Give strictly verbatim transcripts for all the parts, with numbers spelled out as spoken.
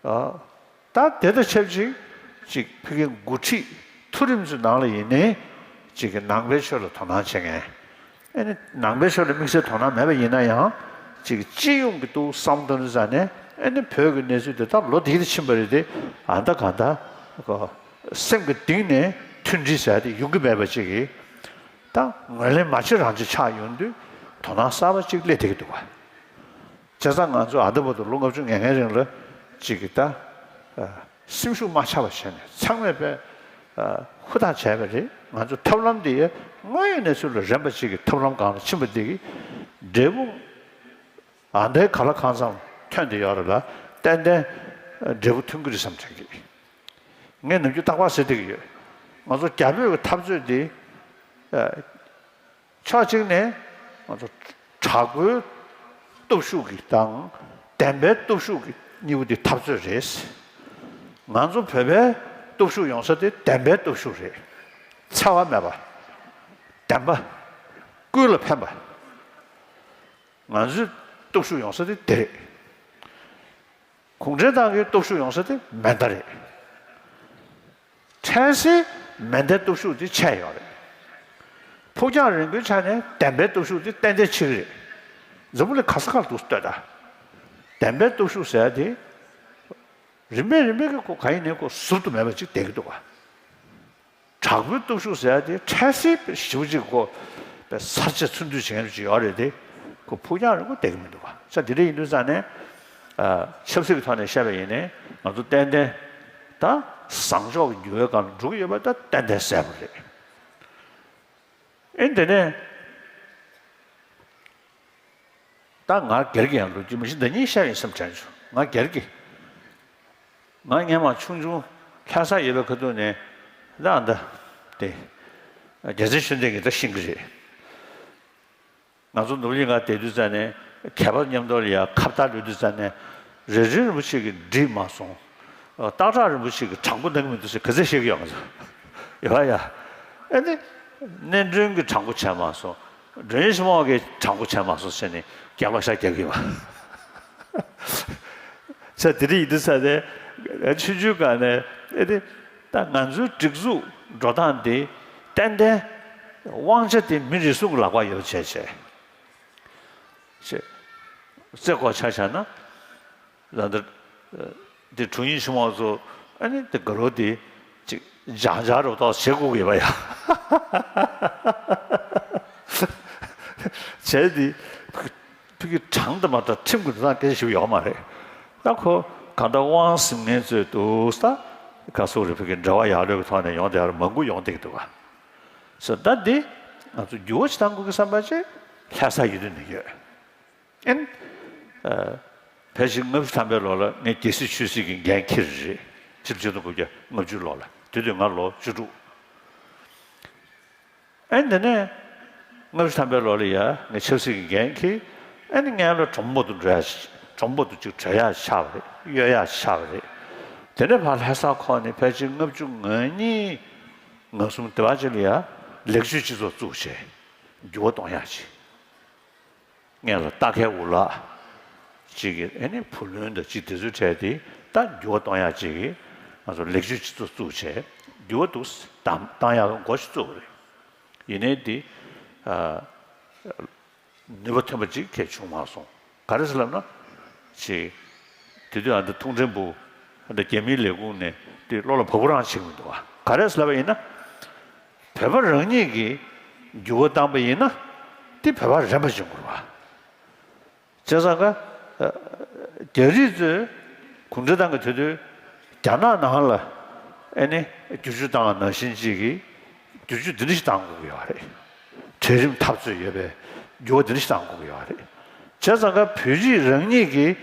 ཨ། ད་དེ་དང་ཆབས་ཅིག་ཅིག་ཕ་གིའི་འགོ་ཁྲིད་མཐོ་རིམ་ཚོའི་ནང་ལ་ཡིན་ནའི་ཅིག་གི་ནང་པའི་ཆོས་ལ་དོ་སྣང་བྱེད་མཁན། ཨེ་ནི་ནང་པའི་ཆོས་ལ་དམིགས་བསལ་དོ་སྣང་མེད་པ་ཡིན་ན་ཡང་། ཅིག་སྤྱི་ཡོངས་ཀྱི་ཏུ་བསམ་བློ་བཏང་དུས་ཙ་ནས། ཨེ་ནི་བོད་ཀྱི་གནས་ཚུལ་དེ་ད་ལོ་འདི་ལ་ཕྱིན་པ་རེད་དེ། ཨ་ད་ག་ད་ཁོ་སེམས་ཀྱི་གཏིང་ནས་མཐུན་སྒྲིལ་ཟེར་དེ་ཡོང་གི་མེད་པ་ཅིག་གིས། ད་ངོས་ལེན་མ་བྱེད་རང་བྱེད་ཆགས་ཡོང་དུས་དོ་སྣང་གསར་པ་ཅིག་སླེབས་བསྡད་ཀྱི་འདུག་བ། བྱས་ཙང་ང་ཚོ་ཨ་ད་བར་དུ་ལོ་ལྔ་བཅུ་ང་ལྔའི་རིང་ལ་ཅིག་གི་ད་ཨ་སེམས་ཤུགས་མ་ཆག་པ་བྱས་ནས་ཚང་མས་དཔེ་ཨ་ཧུར་ཐག་བྱས་པ་རེད། ང་ཚོ་ཐབས་ལམ་འདི་ཡ་དངོས་ཡོད་གནས་ཚུལ་ལ་རན་པ་ཅིག་གི་ཐབས་ལམ་སྒང་ལ་ཕྱིན་པ་འདི་གིས་འབྲས་བུ་ཨ་འདྲའི་ག་ལ་གང་འཚམ་ཐོན་བསྡད་ཡོད་རེད་ལ། ཏན་ཏན་འབྲས་བུ་ཐོན་གྱི་རེད་བསམ་དྲན་གྱི། ངས་ནམ་རྒྱུན་རྟག་པར་ཟེར་བསྡད་ཀྱི་ཡོད། ང་ཚོ་རྒྱ་བོད་ཀྱི་འཐབ་རྩོད་འདི་ཨ་ཕྱོགས་གཅིག་ནས་ང་ཚོ་དྲག་པོའི་སྟོབས་ཤུགས་ཀྱི་དང་བདེན་པའི་སྟོབས་ཤུགས་ཀྱི་གཉིས་པོ་དེ་འཐབ་རྩོད་རེད། ང་ཚོ་བོད་པའི་སྟོབས་ཤུགས་ཡོང་ས་དེ་བདེན་པའི་སྟོབས་ཤུགས་རེད། འཚེ་བ་མེད་པ། བདེན་པ། ཀུན་ལ་ཕན་པ། ང་ཚོའི་སྟོབས་ཤུགས་ཡོང་ས་དེ་དེ་རེད། གུང་ཁྲན་ཏང་གི་སྟོབས་ཤུགས་ཡོང་ས་དེ་མེ་མདའ་རེད། ཕྲན་སེ་མེ་མདའི་སྟོབས་ཤུགས་དེ་ཆད་ཡོད་རེད། ཕུགས་རྒྱང་རིང་པོའི་ཆ་ནས་བདེན་པའི་སྟོབས་ཤུགས་དེ་ཏན་ཏན་ཆེ་གི་རེད། འཛམ་བུ་གླིང་ག་ས་གར་འདུག་ལྟོས་དང་། བདེན་པའི་སྟོབས་ཤུགས་ཟེར་ཡ་དེ་རིམ་པས་རིམ་པས་ཀྱི་ཁོ་ག་ཡིན་ནའི་ཁོ་ཟུར་དུ་མེད་པ་ཅིག་བསྡད་ཀྱི་འདུག་བ། དྲག་པོའི་སྟོབས་ཤུགས་ཟེར་ཡ་དེ་འཕྲལ་སེལ་ཞེ་པོ་ཅིག་གོ། པའི་ས་ཆ་ཚུར་འདུས་བྱེད་མཁན་ཅིག་ཡོད་རེད་དེ། ཁོ་ཕུགས་རྒྱང་རིང་པོ་བསྡད་ཀྱི་མི་འདུག་བ། ས་དེ་འདྲ་ཡིན་དུས་ཙང་ནས། ཨ་ཆབ་སྲིད་ཀྱི་ཐོག་ནས་བཤད་པ་ཡིན་ནའི་ང་ཚོ་ཏན་ཏན་ད་བཟང་ཕྱོགས་ཀྱི་འགྱུར་བའི་སྒང་ལ་འགྲོ་གི་ཡོད་པ་ད་ཏན་ཏན་གསལ་པོ་རེད། ཨེ་འདི་ནས། ད་ང་སྒེར་གྱི་ཡང་ལོ་རྒྱུས་མི་ཤེས། འདི་གཉིས་བཤད་ཡིན་བསམ་དྲན་བྱུང་། ང་སྒེར་གྱི། ང་སྔན་མ་ཆུང་ཆུང་ལྷ་ས་ཡོད་པའི་ཁ་ཐུག་ནས་ད་ཨ་ད་དེ་རྒྱལ་མཚན་ཤུལ་འདེབས་ཀྱི་ད་ཤེས་ཀྱི་རེད། ང་ཚོ་ནོར་གླིང་ག་བསྡད་དུས་ཙང་ནས་མཁས་པ་མཉམ་དུ་ལ་ཡ་ཁ་བརྡ་ལོས་དུས་ཙང་ནས། རེ་རེ་རིན་པོ་ཆེ་གི་འགྲིག་མ་སོང་། སྟག་བྲག་རིན་པོ་ཆེ་གི་དྲང་པོ་གནང་གི་མི་འདུག་ཟེར་ག་ཚད་བཤད་ཀྱི་ཡོད། ང་ཚོ་ཡོད་ཡ། ཨེ་ནི། གནས་མགྲོན་གྱིས་དྲང་པོ་བྱས་མ་སོང་། མགྲོན་ཆེན་མོ་གིས་དྲང་པོ་བྱས་མ་སོང་ཟེར་ནས་རྒྱབ་ལ་ཤ་རྒྱག་གི་ཡོད། ས་དེ་རིང་ཡིན་དུས་ས་དེ་ཆུང་ཆུང་སྒང་ནས་ཨེ་ནི། ད་ང་ཚོའི་སྒྲིག་འཛུགས་འགྲོ་སྟངས་དེ་ཏན་ཏན་དབང་ཆ་དེ་མི་རེ་ཟུང་གི་ལག་པར་ཡོད་བྱས་བྱས། ཅེས། རྩེ་སྐོར་ཆ་བཞག་ན། ལ་འདིར། འདི་དྲུང་ཡིག་ཆེན་མོ་ཚོ་ཨ་ནི་འདི་དགའ་རོགས་འདི་ཅིག་སྦྱང་བྱ་རོགས་ཏོག་བྱེད་དགོས་ཀྱི་ཡོད་པ་ཡ། བྱས་འདི་ཕ་གི་གྲངས་དང་མ་དང་ཁྲིམས་ཀྱི་འགྲོ་སྟངས་སྐད་ཆ་ཞིག་ཡོད་མ་རེད། ད་ཁོ་གང་ལྟར་དབང་ཟིན་མཁན་ཚོས་འདུག་ས། ག་སོགས་རེ་ཕ་གི་འབྲེལ་བ་ཡག་ལོས་ཀྱི་ཐོག་ནས་ཡོང་བསྡད་ཡ་མང་པོ་ཡོང་བསྡད་ཀྱི་འདུག་ག། སོ་ད་འདི་ང་ཚོ་འགྱུར་བ་ཞིག་གཏང་དགོས་ཀྱི་བསམ་པ་ཅིག་ལྷ་ས་ཡུལ་དུ་ནས་ཡོད། ཨེན། ཨ། ཕལ་ཆེར་ལྔ་བཅུ་ཐམ་པའི་ལོ་ལ་ངས་རྒྱལ་སྲིད་ཆོས་སྲིད་ཀྱི་འགན་འཁྱེར་རེད། ཕྱི་ལོ་ཆིག་སྟོང་དགུ་བརྒྱ་ལྔ་བཅུ་ལོ་ལ། དེ་དུས་ང་ལོ་བཅུ་དྲུག། ཨེན་དེ་ནས་ལྔ་བཅུ་ཐམ་པའི་ལོ་ལ་ཡ་ངས་ཆབ་སྲིད་ཀྱི་འགན་འཁྱེར། ཨེན་སྔོན་ལ་གྲོང་པ་དུ་འགྲོ་ཡ་ཞིག་གྲོང་པ་དུ་ཅིག་བྲོས་ཡ་ཆགས་པ་རེད། གཡོལ་ཡ་ཆགས་པ་རེད། དེ་ནས་ཕར་ལྷ་ས་ཁོག་ནས་ཕལ་ཆེར་ལྔ་བཅུ་ང་གཉིས་ང་གསུམ་དེ་བ་ཅིག་ལ་ཡ་ལེགས་བཅོས་སྤྱི་ཚོགས་བཙུགས་བྱས་འགྱུར་བ་གཏོང་ཡ་ཅིག་སྔོན་ལ་རྟ་ཁལ་འུ་ལག་ཅིག་གི་ཨེ་ནི་བུ་ལོན་དང་ཅིག་དེ་ཚོའི་གྲས་དེ་ད་འགྱུར་བ་གཏོང་ཡག་ཅིག་གི་ང་ཚོ་ལེགས་བཅོས་སྤྱི་ཚོགས་བཙུགས་བྱས་འགྱུར་བ་འདུག་བཏང་བཏང་ཡག་འགོ་ཞིག་བཙུགས་པ་རེད། ཡིན་ནའི་དེ་ཨ་ནུས་པ་ཐོན་པ་ཅིག་གས་བྱུང་མ་སོང་། ག་རེ་ཟེར་ལབ་ན། ཅིག་དེ་དུས་ཨ་འདི་ཐུགས་འཕྲན་བུ་ཨ་འདི་རྒྱ་མིའི་ལས་ཁུངས་ནས་དེ་བློ་ལ་བབ་པོ་རང་བྱེད་ཀྱི་མི་འདུག་བ། ག་རེ་ཟེར་ལབ་པ་ཡིན་ན། བོད་པ་རང་ཉིད་ཀྱིས་འགྱུར་བ་བཏང་པ་ཡིན་ན་དེ་བོད་པ་རན་པ་བྱུང་དགོས་པ། བྱས་ཙང་ཀ་རྒྱ་རིགས་ཚོས་གུང་ཁྲན་ཏང་གི་དེ་དུས་རྒྱ་ནག་ནང་ལ་ཨེ་ནི་བསྒྱུར་བཅོས་བཏང་བ་ནང་བཞིན་ཅིག་གིས་བསྒྱུར་བཅོས་འདི་འདྲ་ཞིག་བཏང་དགོས་ཀྱི་ཡོད་རེད། གྲལ་རིམ་འཐབ་རྩོད་ཡོད་པའི་འགྱུར་བ་འདི་འདྲ་ཞིག་བཏང་དགོས་ཀྱི་ཡོད་རེད། བྱས་ཙང་ཀ་བོད་རིགས་རང་ཉིད་ཀྱིས་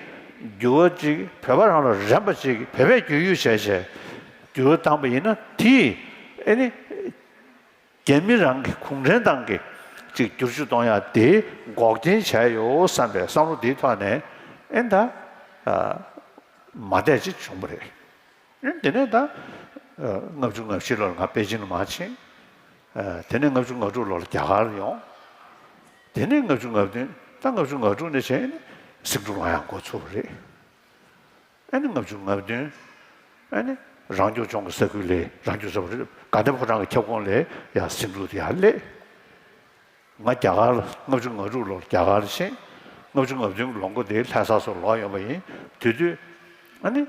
འགྱུར་བ་ཅིག་བོད་པ་རང་ལ་རན་པ་ཅིག་བོད་པས་བསྒྱུར་བཅོས་བྱས་བྱས་འགྱུར་བ་བཏང་པ་ཡིན་ན་དེས་ཨེ་ནི། རྒྱ་མི་རང་གི་གུང་ཁྲན་ཏང་གི་ཅིག་བསྒྱུར་བཅོས་གཏོང་ཡག་དེ་འགོག་རྐྱེན་བྱས་ཡོད་བསམ་པའི་བསམ་བློ་དེའི་ཐོག་ནས་ཨེ་ད་ཨ་མ་བསྡད་ཅིག་བྱུང་བ་རེད། ཨེ་དེ་ནས་ད་ཨ་ལྔ་བཅུ་ང་བཞི་ལོར་ང་པེ་ཅིན་ལ་མར་ཕྱིན། ཨ་དེ་ནས་ལྔ་བཅུ་ང་དྲུག་ལོར་རྒྱ་གར་ཡོང་། དེ་ནས་ལྔ་བཅུ་ང་བདུན། ད་ལྔ་བཅུ་ང་དྲུག་ནས་བྱས་ནས་སེང་འབྲུག་ལ་ཡང་འགོ་ཚུགས་པ་རེད། ཨ་ནི་ལྔ་བཅུ་ང་བདུན། ཨ་ནི་རང་སྐྱོང་ལྗོངས་ཀྱི་ས་ཁུལ་ལས་རང་སྐྱོང་ས་ཁུལ་དགའ་ལྡན་ཕོ་བྲང་གི་ཁྱབ་ཁོངས་ལས་ཡར་སེང་འབྲུག་དེ་ཡར་སླེབས། ང་རྒྱ་གར་ལྔ་བཅུ་ང་དྲུག་ལོར་རྒྱ་གར་ཕྱིན། ལྔ་བཅུ་ང་བདུན་གྱི་ལོ་མགོ་དེ་ལྷ་ས་སོགས་ལོག་ཡོང་བ་ཡིན། དེ་དུས་ཨ་ནི་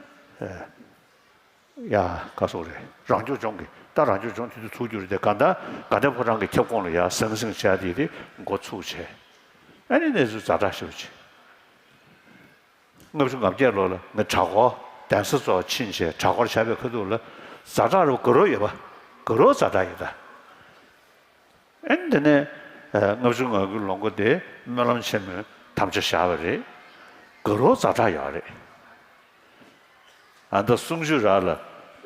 ཡ་ག་སོགས་རེད། རང་སྐྱོང་ལྗོངས་ཀྱི་ད་རང་སྐྱོང་ལྗོངས་དེ་དུས་ཚུགས་རྒྱུ་རེད་དེ། གང་ལྟར་དགའ་ལྡན་ཕོ་བྲང་གི་ཁྱབ་ཁོངས་ལ་ཡར་ཟང་ཟིང་བྱས་དེ་དེ་འགོ་ཚུགས་བྱས། ཨ་ནི་གནས་ཚུལ་ཛ་དྲག་ཞེ་པོ་ཅིག་ལྔ་བཅུ་ང་བརྒྱད་ལོ་ལ་ངས་གྲྭ་སྐོར་གདན་ས་ཚོ་ཕྱིན་བྱས་གྲྭ་སྐོར་བྱས་པའི་ཁ་ཐུག་ལ་ཛ་དྲག་རུ་དགའ་རབ་ཡོད་པ། དགའ་རབ་ཛ་དྲག་ཡོད་ད། ཨ་ནི་དེ་ནས་ལྔ་བཅུ་ང་དགུ་ལོ་མགོ་དེ་སྨོན་ལམ་ཆེན་མོའི་དམ་བཅའ་བཞག་པ་རེད། དགའ་རབ་ཛ་དྲག་ཡོད་རེད། ཨ་ད་གསུང་ཆོས་ར་ལ་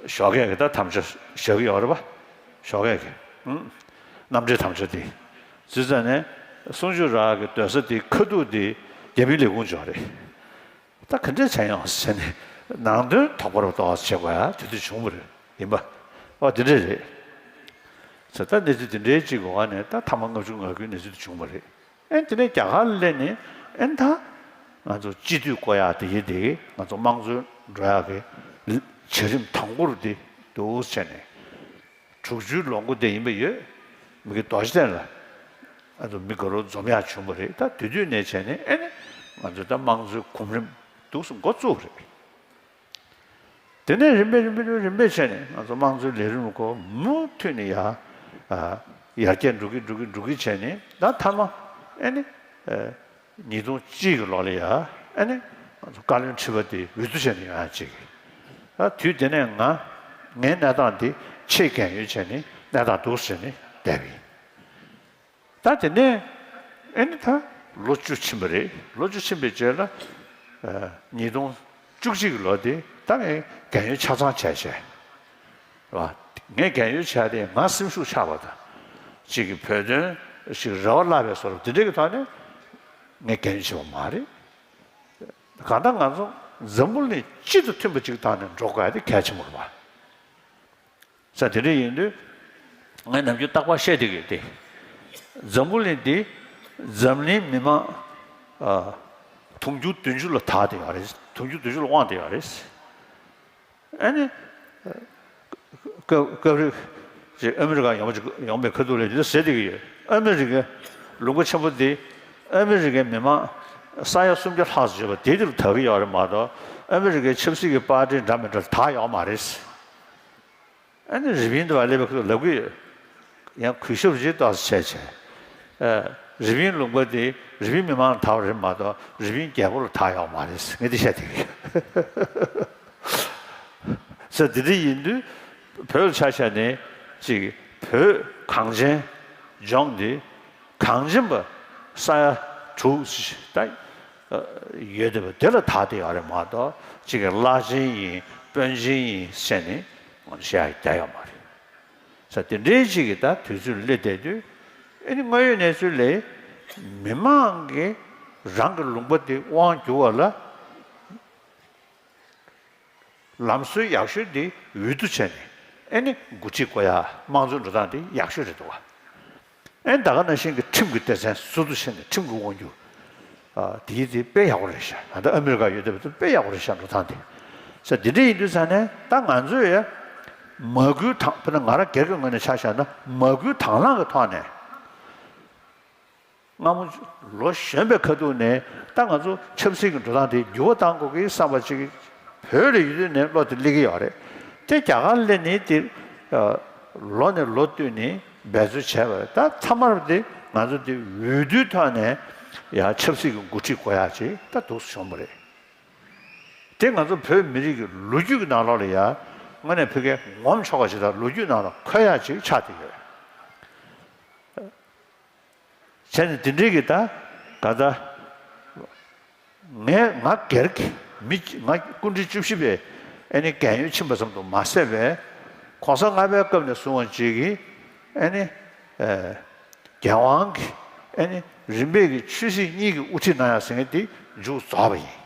ཞོགས་ཀས་ཀྱི་ད་དམ་བཅའ་བཞག་གི་ཡོད་རེད་པ། ཞོགས་ཀས་ཀྱི་ཨུམ། རྣམ་འགྲེལ་དམ་བཅའ་དེ། རྗེས་ཙང་ནས་གསུང་ཆོས་ར་གི་སྡོད་ས་དེ་ཁ་ཐུག་དེ་རྒྱ་མིའི་ལས་ཁུངས་ཅིག་རེད། ད་ག་འདྲས་བྱས་ཡོང་ཟེར་ནས་ནང་དོན་དོགས་པ་རུ་རྟོགས་བྱེད་དགོས་ཡ་དེ་དུས་བྱུང་བ་རེད། ཡིན་པ། ཨོ་དེ་འདྲས་རེད། ཟེར་ད་གནས་ཚུལ་དེ་འདྲའི་གཅིག་གི་འོག་ནས་ད་ཐ་མ་ལྔ་བཅུ་ང་དགུའི་གནས་ཚུལ་དེ་བྱུང་བ་རེད། ཨེ་དེ་ནས་རྒྱ་གར་སླེབས་ནས་ཨེ་ད་ང་ཚོ་སྤྱི་འཐུས་བསྐོ་ཡག་དེ་ཡིན་དེ་ང་ཚོ་དམངས་གཙོ་འགྲོ་ཡག་གི་བྱ་རིམ་དང་པོ་རུ་དེ་འདུག་བྱས་ནས་དྲུག་ཅུའི་ལོ་མགོ་དེ་ཡིན་པ་ཡོད། མི་གི་རྡོ་རྗེ་གདན་ལ་ང་ཚོ་མི་དགའ་རབ་འཛོམས་ཡག་བྱུང་བ་རེད། ད་དེ་དུས་ནས་བྱས་ནས་ཨེ་ནས་ང་ཚོ་ད་དམངས་གཙོའི་གོམ་རིམ་འདུག་སེ་འགོ་བཙུགས་རེད། དེ་ནས་རིམ་པས་རིམ་པས་རིམ་པས་བྱས་ནས་ང་ཚོ་དམངས་གཙོའི་ལས་རིམ་སྐོར་མུ་མཐུད་ནས་ཡར་ཡར་རྒྱས་འགྲོ་གི་འགྲོ་གི་འགྲོ་གི་བྱས་ནས་ད་མཐའ་མ་ཨེ་ནི་ཉིས་སྟོང་གཅིག་གི་ལོ་ལ་ཡར་ཨེ་ནི་ང་ཚོ་བཀའ་བློན་ཁྲི་པ་དེ་འོས་བསྡུ་བྱས་ནས་ཡོང་ཡག་ཅིག་ད་དུས་དེ་ནས་ང་ངའི་གནས་སྟངས་དེ་ཆེས་རྒན་ཡོལ་བྱས་ནས་གནས་སྟངས་འདུག་སེ་བྱས་ནས་བསྡད་པ་ཡིན། ད་དེ་ནས་ཨེ་ནི་ད་ལོ་བཅུ་ཕྱིན་པ་རེད། ལོ་བཅུ་ཕྱིན་པའི་རྗེས་ལ་ཨ་ཉིས་སྟོང་བཅུ་གཅིག་གི་ལོ་དེ་ད་ངས་རྒན་ཡོལ་ཆ་ཚང་བྱས་བྱས་རེད་བ། ངས་རྒན་ཡོལ་བྱས་ཏེ་ང་སེམས་ཤུགས་ཆག་པ་དང་གཅིག་གི་བོད་དོན་ཞིག་རེ་བ་བརླག་པའི་བཟོ་འདྲ་དེ་འདྲའི་གི་ཐོག་ནས་ངས་རྒན་ཡོལ་བྱས་པ་མ་རེད། གང་ལྟར་ང་ཚོ་འཛམ་བུ་གླིང་སྤྱི་དང་མཐུན་པ་ཅིག་ཐོག་ནས་འགྲོ་དགོས་ཡ་དེ་གལ་ཆེན་པོ་རེད་བ། ས་དེ་འདྲ་ཡིན་དུས་ངས་ནམ་རྒྱུན་རྟག་པར་བཤད་བསྡད་ཀྱི་ཡོད་དེ། འཛམ་བུ་གླིང་འདི་འཛམ་གླིང་མི་མང་ཨ་དུང་ཕྱུར་བདུན་ཅུ་ལ་དར་བསྡད་ཡོད་རེད། དུང་ཕྱུར་བདུན་ཅུ་ལ་དབང་བསྡད་ཡོད་རེད། ཨ་ནི་སྐབས་སྐབས་རེ་ཅིག་ཨ་མི་རི་ཀ་ཡོང་བ་ཅིག་ཡོང་པའི་ཁ་ཐུག་ལ་འདི་འདྲ་ཟེར་བསྡད་ཀྱི་ཡོད། ཨ་མི་རི་ཀའི་ལུང་པ་ཆེན་པོ་འདི་ཨ་མི་རི་ཀའི་མི་མང་ས་ཡ་སུམ་བརྒྱ་ལྷག་ཙམ་ཡོད་པ་དེ་དེ་ལ་དར་གྱི་ཡོད་རེད་མ་གཏོགས་ཨ་མི་རི་ཀའི་ཆབ་སྲིད་ཀྱི་པར་ཊི་འདྲ་མི་འདྲ་ལ་དར་ཡོད་མ་རེད། ཨ་ནི་རི་པིན་དུ་བ་སླེབས་པའི་ཁུལ་ལབ་ཀྱི་ཡོད། ཡང་གུས་ཞབས་ཇི་ལྟར་བྱས་བྱས། ཨ་རི་པིན་ལུང་པ་དེ་རི་པིན་མི་མང་ལ་དར་བ་རེད་མ་གཏོགས་རི་པིན་རྒྱལ་པོ་ལ་དར་ཡོད་མ་རེད། ངས་འདི་བཤད་བསྡད་ཀྱི་ཡོད། ས་དེ་འདྲ་ཡིན་དུས་བོད་ལ་ཆ་བཞག་ནས་ཅིག་བོད་གངས་ཅན་ལྗོངས་འདི་གངས་ཅན་པ་ས་ཡ་དྲུག་ད་ཡོད་བསྡད་པ་དེ་ལ་དར་བསྡད་ཡོད་རེད་མ་གཏོགས་ཅིག་གི་བླ་ཆེན་ཡིན་དཔོན་ཆེན་ཡིན་ཟེར་ནས་ང་ཚོ་བཤད་ཡ་རྒྱག་ཡོད་མ་རེད། ས་དེ་འདྲའི་ཅིག་གི་ད་དུས་ཚོད་སླེབས་བསྡད་དུས་ཨ་ནི་དངོས་ཡོད་གནས་ཚུལ་ལས་མི་མང་གིས་རང་གི་ལུང་པ་དེ་དབང་བསྒྱུར་བ་ལ། ལམ་སྲོལ་ཡག་ཤོས་འདི་འོས་བསྡུ་བྱས་ནས་ཨེ་ནི་འགོ་ཁྲིད་བསྐོ་ཡ་དམངས་གཙོའི་འགྲོ་སྟངས་འདི་ཡག་ཤོས་རེད་འདུག་བ། ཨེ་ད་ག་ནང་བཞིན་གྱི་ཁྲིམས་ཀྱི་སྡེ་ཚན་ཟུར་དུ་ཕྱིན་ནས་ཁྲིམས་ཀྱི་དབང་སྒྱུར་ཨ་དེའི་དེ་དཔེ་ཡག་པོ་རེད་ཤག་ད་ལྟ་ཨ་མི་རི་ཀ་ཡོད་བསྡད་པ་དེ་དཔེ་ཡག་པོ་རེད་ཤག་འགྲོ་སྟངས་དེ། ས་འདི་འདྲ་ཡིན་དུས་ས་ནས་ད་ང་ཚོས་ཡ་མ་སྐུལ་དང་དཔེར་ན་ང་རང་སྒེར་གྱི་ངོས་ནས་ཆ་བཞག་ན་མ་སྐུལ་དང་བླངས་ཀྱི་ཐོག་ནས། སྔ་མོ་ལོ་གཞོན་པའི་ཁ་ཐུག་ནས་ད་ང་ཚོ་ཆབ་སྲིད་ཀྱི་འགྲོ་སྟངས་དེ་འགྱུར་བ་གཏང་དགོས་ཀྱི་བསམ་པ་ཅིག་བོད་ལ་ཡོད་དུས་ནས་བློ་དེ་སླེབས་ཀྱི་ཡོད་རེད། དེ་རྒྱ་གར་སླེབས་ནས་དེ་ལོ་ནས་ལོ་བསྟུད་ནས་འབད་རྩོལ་བྱས་པ་རེད། ད་མཐའ་མར་དེ་ང་ཚོ་དེ་འོས་བསྡུའི་ཐོག་ནས་ཡང་ཆབ་སྲིད་ཀྱི་འགོ་ཁྲིད་དགོས་ཡག་ཅིག་ད་འདུག་སེ་བྱུང་བ་རེད། དེ་ང་ཚོ་བོད་མི་རིགས་ཀྱི་ལོ་རྒྱུས་ཀྱི་ནང་ལོགས་ལ་ཡང་དངོས་གནས་ཕ་གིའི་ངོམ་ཆོག་པ་ཞིག་དང་ལོ་རྒྱུས་ནང་ལ་འཁོད་ཡག་ཅིག་ཆགས་བསྡད་ཡོད། བྱས་ནས་དེ་འདྲའི་གི་ད་ག་ད་ངས་ང་སྒེར་གྱི་མི་ང་སྐུ་ཕྲེང་བཅུ་བཞི་པའི་ཨ་ནི་རྒན་ཡོལ་ཕྱིན་པ་ཙམ་དུ་མ་ཟད་པའི་གོང་ས་ལྔ་པའི་སྐབས་ནས་བཟུང་བ་ཅིག་གི་ཨ་ནི་ཨེ་རྒྱལ་དབང་གི་ཨ་ནི་རིམ་པས་ཀྱི་ཆོས་སྲིད་གཉིས་ཀྱི་དབུ་ཁྲིད་གནང་ཡག་ཟེར་མཁན་དེ་མཇུག་རྫོགས་པ་ཡིན།